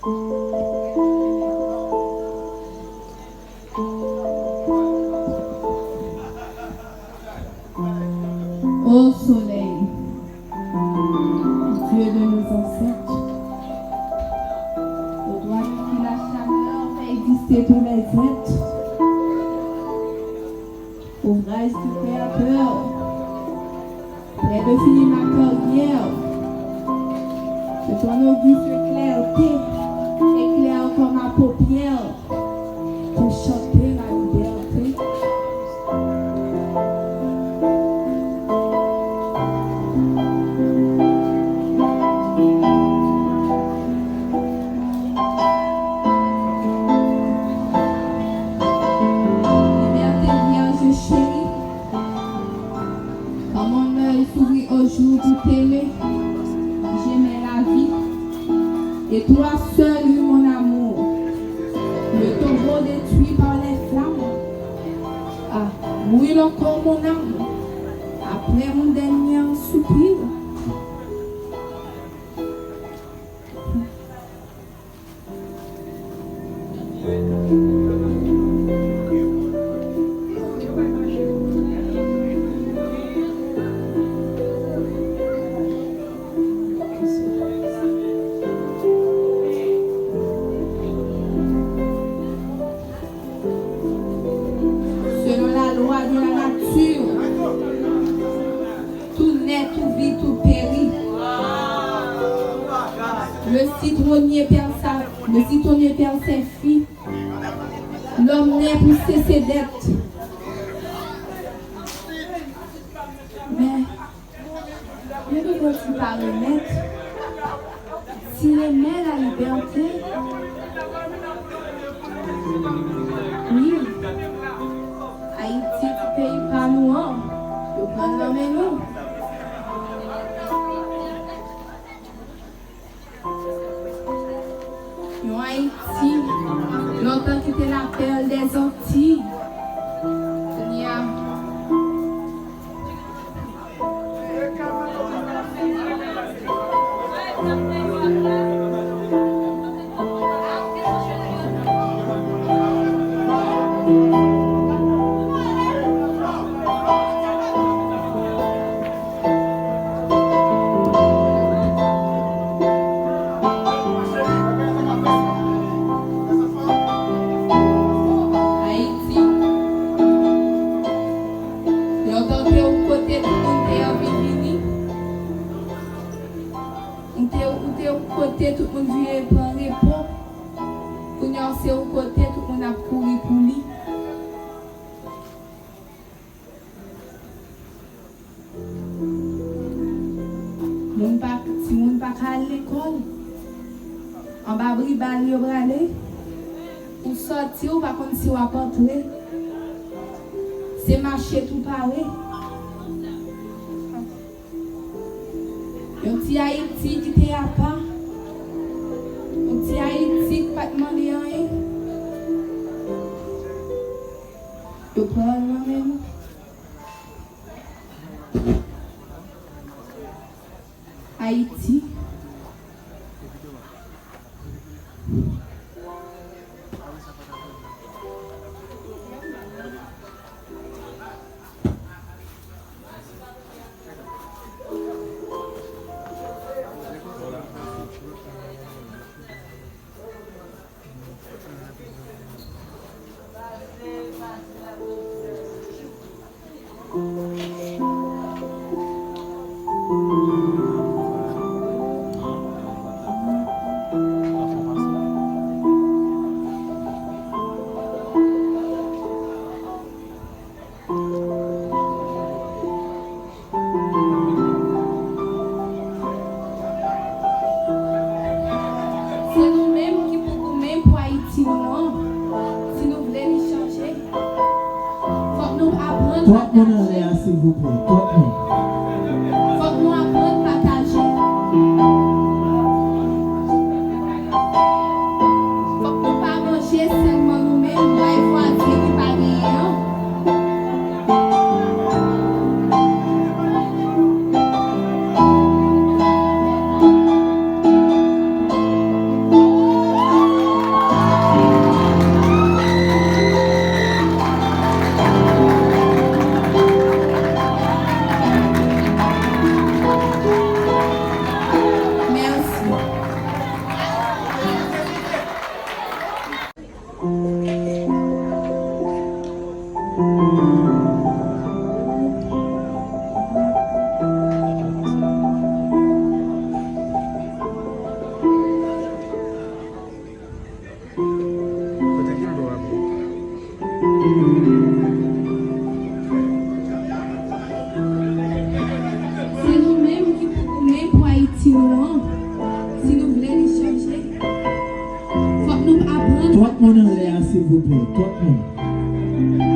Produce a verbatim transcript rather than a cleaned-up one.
Ô soleil, Dieu de nos ancêtres, ô toi qui la chaleur fait exister tous les êtres, ouvrage du Créateur, près de finir ma carrière, que ton auguste clarté éclaire comme ma paupière pour chanter la liberté. Liberté, vierge chérie, quand mon œil s'ouvrit au jour pour t'aimer, j'aimais la vie, et toi seul eut mon amour. Le tombeau détruit par les flammes, ah, brûle encore mon âme, après mon dernier soupir. Selon la loi de la nature, tout naît, tout vit, tout périt. Le citronnier perd sa, le citronnier perd ses fruits. L'homme naît pour cesser d'être. Men, men nou konn si pa remèt. S'il aimait la liberté, wi, Ayiti ti peyi pa nou an, yo pran l nan men nou. Yon Ayiti, lontan ki te la perle des Antilles. Kounye a, Ayiti. Lontan w te yon kote tout moun te anvi vini. Ou te, ou te yon kote tout moun vin pran repo. Kounye a w se yon kote tout moun ap kouri pou li. Moun pa, timoun pa ka al lekòl. Anba bri bal yo prale. Ou sòti, ou pa konn si w ap antre. Se mache tou pare. Yon ti Ayiti ki te apa. Yon ti Ayiti ki pa t mande anyen. Yo pran l nan men nou. Ayiti. Se nou menm ki pou goumen pou Ayiti nou an, si nou vle li chanje. Fòk nou aprann pataje. Twòp moun anlè a, silvouplè. Twòp moun. Fòk nou aprann pataje. Fòk nou pa manje sèlman nou menm, bay vwazen ki pa genyen an. Twòp moun anlè a, silvouplè. Twòp moun.